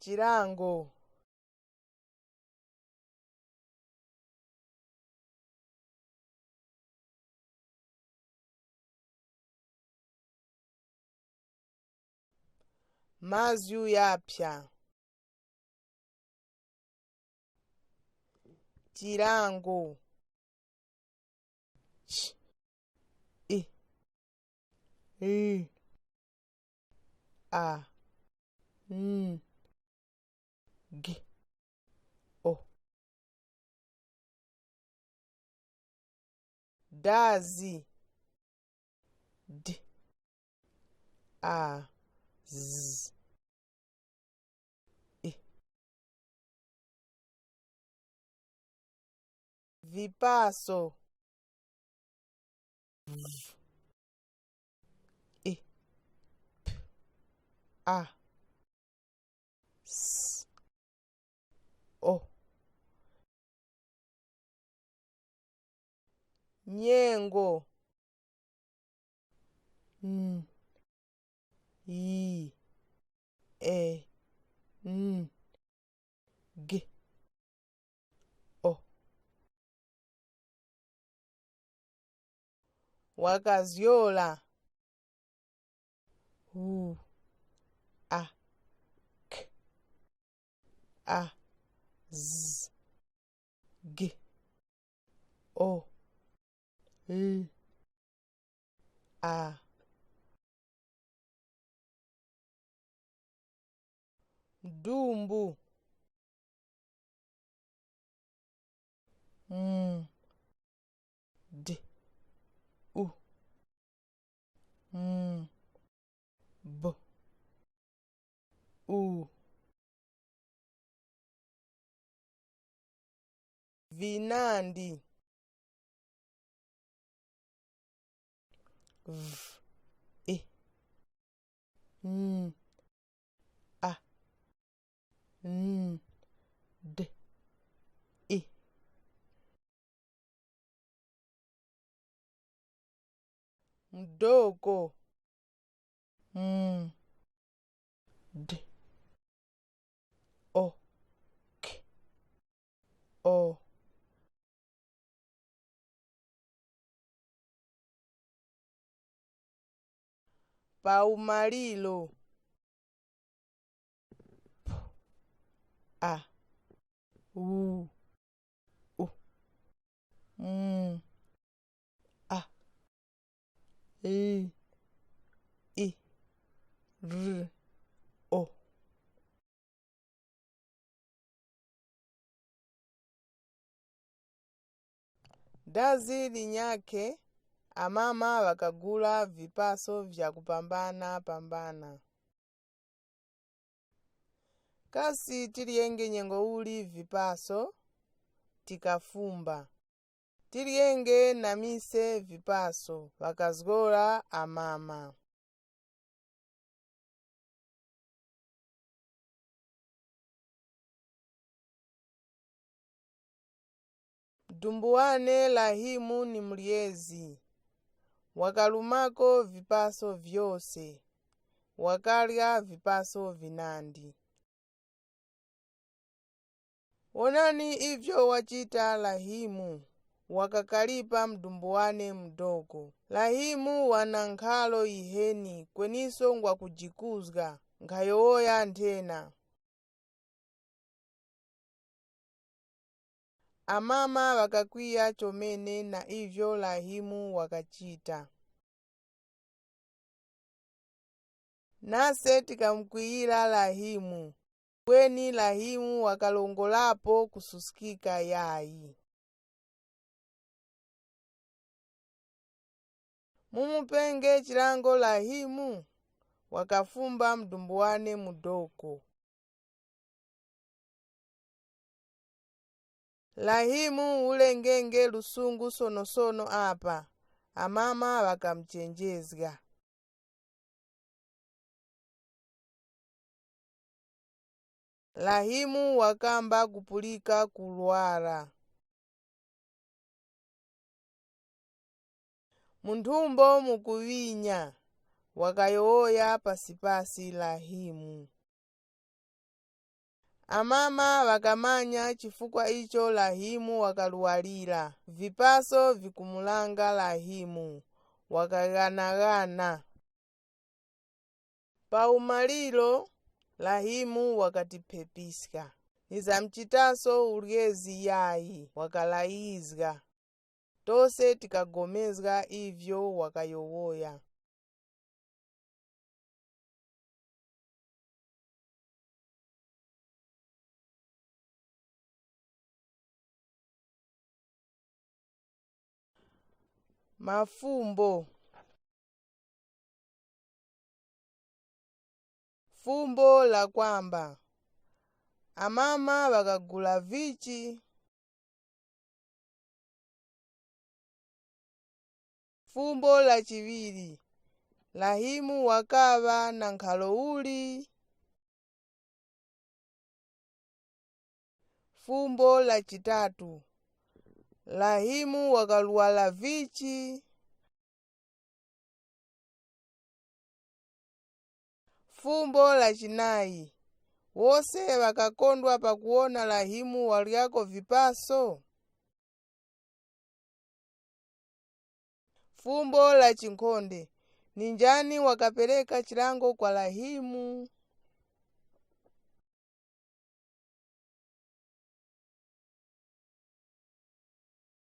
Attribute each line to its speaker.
Speaker 1: Chilango. Mazyu yapsa. Chilango. Ch I L A N G O. Dazi. D A Z I. Vipaso. V I P A S O. Nyengo. N I E N G O. Wakazyola. U A K A Z G O L A. Mdumbu. M D U M B U. Vinandi. V I N A N D I. Mdogo. M D O K O. Paumalilo. P A U U M A L I R O. Dazi linyakhe amama wakagula vipaso vya kupambana pambana. Kasi tiliyenge nyengo uli vipaso tikafumba. Tiliyenge namise vipaso wakazgola amama. Mdumbu wane Lahimu ni mlyezi. Wakalumako vipaso vyose. Wakalya vipaso vinandi. Wonani ivyo wachita Lahimu, wakakalipa mdumbu wane mdogo. Lahimu wana nkhalo iheni kweniso ngwakujikuzga nkhayowoya nthena. Amama wakakwiya chomene na ivyo Lahimu wakachita. Nase tikamkwiyira Lahimu, kweni Lahimu wakalongolapo kususkika yayi. Mumupenge chilango Lahimu, wakafumba mdumbu wane mudoko. Lahimu ulengenge lusungu sonosono apa, amama wakamchenjezga. Lahimu wakamba kupulika kulwala. Munthumbo mukuwinya, wakayowoya pasipasi Lahimu. Amama wakamanya chifukwa icho Lahimu wakaluwalira. Vipaso vikumulanga Lahimu wakaghanagana. Paumaliro Lahimu wakatiphepiska. Nizamchitaso ulyezi yayi wakalayizga. Tose tikagomezga ivyo wakayowoya. Mafumbo. Fumbo la kwamba amama wakagula vichi. Fumbo la chiwiri Lahimu wakava na nkhalo uli. Fumbo la chitatu Lahimu wakaluwala vichi. Fumbo la chinayi wose wakakondwa pakuwona Lahimu walyako vipaso. Fumbo la chinkhonde ninjani wakapereka chilango kwa Lahimu.